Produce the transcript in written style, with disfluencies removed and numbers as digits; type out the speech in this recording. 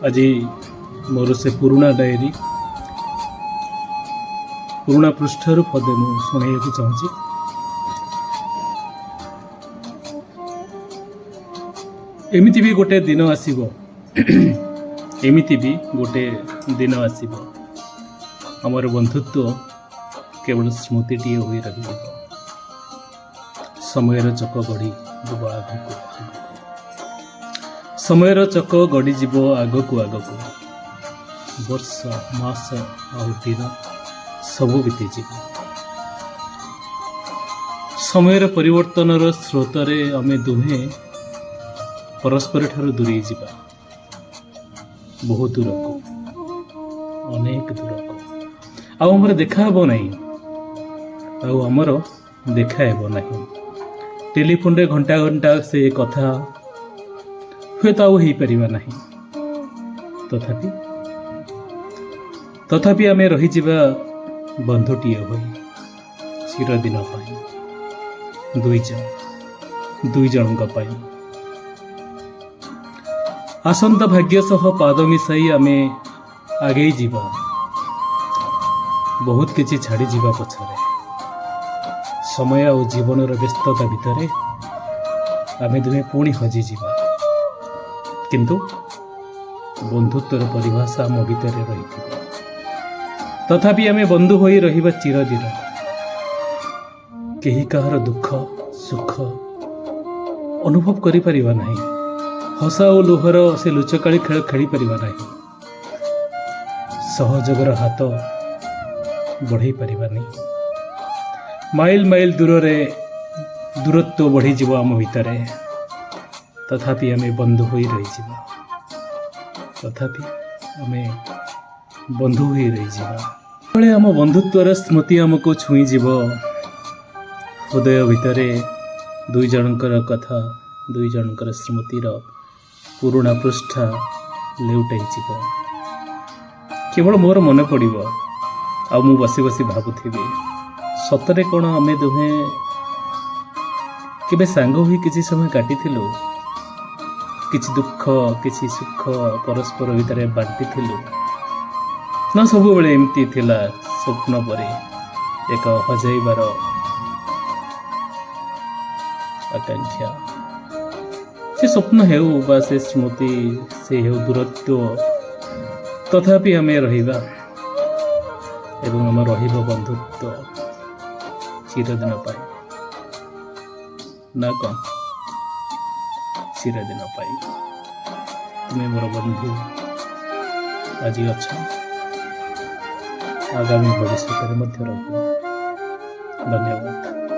ଆଜି ମୋର ସେ ପୁରୁଣା ଡାଏରୀ, ପୁରୁଣା ପୃଷ୍ଠାରୁ ପଦେ ମୁଁ ଶୁଣାଇବାକୁ ଚାହୁଁଛି। ଏମିତି ବି ଗୋଟେ ଦିନ ଆସିବ, ଏମିତି ବି ଗୋଟେ ଦିନ ଆସିବ, ଆମର ବନ୍ଧୁତ୍ୱ କେବଳ ସ୍ମୃତିଟିଏ ହୋଇ ରହିଯିବ। ସମୟର ଚକ ଗଡ଼ି ଯିବ ଆଗକୁ ଆଗକୁ, ସମୟର ଚକ ଗଡ଼ିଯିବ ଆଗକୁ ଆଗକୁ। ବର୍ଷ, ମାସ ଆଉ ଦିନ ସବୁ ବିତିଯିବ। ସମୟର ପରିବର୍ତ୍ତନର ସ୍ରୋତରେ ଆମେ ଦୁହେଁ ପରସ୍ପର ଠାରୁ ଦୂରେଇ ଯିବା, ବହୁ ଦୂରକୁ, ଅନେକ ଦୂରକୁ। ଆଉ ଆମର ଦେଖା ହେବ ନାହିଁ, ଆଉ ଆମର ଦେଖା ହେବ ନାହିଁ। ଟେଲିଫୋନରେ ଘଣ୍ଟା ଘଣ୍ଟା ସେ କଥା ହୁଏତ ଆଉ ହେଇପାରିବା ନାହିଁ। ତଥାପି ଆମେ ରହିଯିବା ବନ୍ଧୁଟିଏ ହୋଇ ଚିରଦିନ ପାଇଁ, ଦୁଇ ଜଣ, ଦୁଇ ଜଣଙ୍କ ପାଇଁ। ଆସନ୍ତା ଭାଗ୍ୟ ସହ ପାଦ ମିଶାଇ ଆମେ ଆଗେଇ ଯିବା, ବହୁତ କିଛି ଛାଡ଼ିଯିବା ପଛରେ। ସମୟ ଆଉ ଜୀବନର ବ୍ୟସ୍ତତା ଭିତରେ ଆମେ ଦୁହେଁ ପୁଣି ହଜିଯିବା, କିନ୍ତୁ ବନ୍ଧୁତ୍ୱର ପରିଭାଷା ଆମ ଭିତରେ ରହିଥିବ। ତଥାପି ଆମେ ବନ୍ଧୁ ହୋଇ ରହିବା ଚିରଦିନ। କେହି କାହାର ଦୁଃଖ ସୁଖ ଅନୁଭବ କରିପାରିବା ନାହିଁ। ହସ ଆଉ ଲୁହର ସେ ଲୁଚକାଳି ଖେଳ ଖେଳିପାରିବା ନାହିଁ। ସହଯୋଗର ହାତ ବଢ଼େଇ ପାରିବାନି। ମାଇଲ ମାଇଲ ଦୂରରେ ଦୂରତ୍ୱ ବଢ଼ିଯିବ ଆମ ଭିତରେ। ତଥାପି ଆମେ ବନ୍ଧୁ ହୋଇ ରହିଯିବା, ତଥାପି ଆମେ ବନ୍ଧୁ ହୋଇ ରହିଯିବା। ବେଳେ ଆମ ବନ୍ଧୁତ୍ୱର ସ୍ମୃତି ଆମକୁ ଛୁଇଁଯିବ। ହୃଦୟ ଭିତରେ ଦୁଇ ଜଣଙ୍କର କଥା, ଦୁଇ ଜଣଙ୍କର ସ୍ମୃତିର ପୁରୁଣା ପୃଷ୍ଠା ଲେଉଟାଇ ଯିବ। କେବଳ ମୋର ମନେ ପଡ଼ିବ ଆଉ ମୁଁ ବସି ବସି ଭାବୁଥିବି, ସତରେ କ'ଣ ଆମେ ଦୁହେଁ କେବେ ସାଙ୍ଗ ହୋଇ କିଛି ସମୟ କାଟିଥିଲୁ? କିଛି ଦୁଃଖ, କିଛି ସୁଖ ପରସ୍ପର ଭିତରେ ବାଣ୍ଟିଥିଲୁ, ନା ସବୁବେଳେ ଏମିତି ଥିଲା ସ୍ୱପ୍ନ ପରି ଏକ ହଜାଇବାର ଆକାଂକ୍ଷା? ସେ ସ୍ୱପ୍ନ ହେଉ ବା ସେ ସ୍ମୃତି, ସେ ହେଉ ଦୂରତ୍ୱ, ତଥାପି ଆମେ ରହିବା ଏବଂ ଆମ ରହିବ ବନ୍ଧୁତ୍ୱ ଚିରଦିନ ପାଇଁ, ନା କ'ଣ? ଚିରଦିନ ପାଇଁ ତୁମେ ମୋର ବନ୍ଧୁ ଆଜି ଅଛ, ଆଗାମୀ ଭବିଷ୍ୟତରେ ମଧ୍ୟ ରହିବ। ଧନ୍ୟବାଦ।